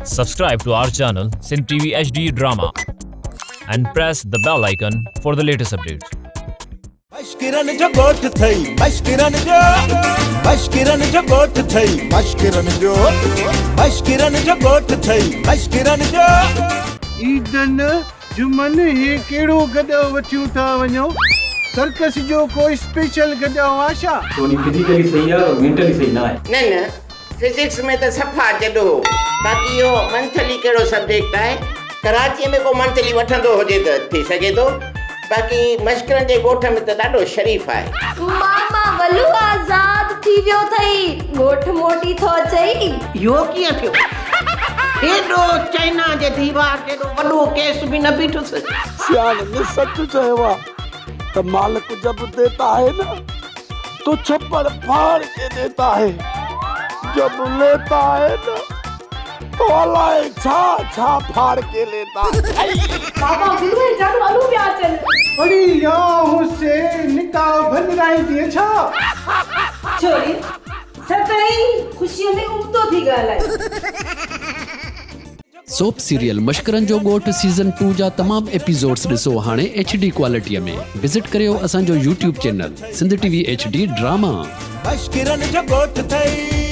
Subscribe to our channel Sindh TV HD Drama and press the bell icon for the latest updates. مشڪرن جو ڳوٺ ٿئي مشڪرن جو مشڪرن جو ڳوٺ ٿئي مشڪرن جو مشڪرن جو ڳوٺ ٿئي مشڪرن جو. عيدن جمعن هي ڪهڙو گڏهه وٺيون ٿا وڃو؟ سرڪس جو ڪو اسپيشل گڏهه آ ڇا؟ ٽوني فزيڪلي صحيح آ پر مينٽلي صحيح نه آهي. نه نه فزڪس ۾ ته صفا جڏو هو. باقي اهو منٿلي ڪهڙو سبجيڪٽ آهي. ڪراچيء ۾ ڪو منٿلي وٺندو هجي ته ٿي سگهي ٿو. باقي مشڪرن جي ڳوٺ ۾ ته ڏاڍو شريف آهي. ماما ولو آزاد ٿي ويو اٿئي، ڳوٺ موٽي ٿو اچئي. اهو ڪيئن ٿيو؟ ايڏو چائنا جي ديوار جيڏو وڏو ڪيس به نه بيٺس. سياڻن سچ چيو آ ته مالڪ جب ديتا هي نه تو ڇپڙ ڦاڙ ڪي ديتا هي جب ليتا هي نه تو الائي ڇا ڇا ڦاڙ ڪي ليتا هي. بابا گلو ۽ جانو الو پيا اچن. اڙي يا حسين نڪاح ڀڃرائيندينء ڇا؟ ڇوري سدائين خوشيء ۾ ابتو ٿي ڳالهائي. سوپ سيريل مشڪرن جو ڳوٺ سيزن ٽو جا تمام ايپيسوڊس ڏسو هاڻي ايڇ ڊي ڪوالٽي ۾ وزٽ ڪريو اسان جو YouTube channel Sindh T V H D drama. مشڪرن جو ڳوٺ ٿئي.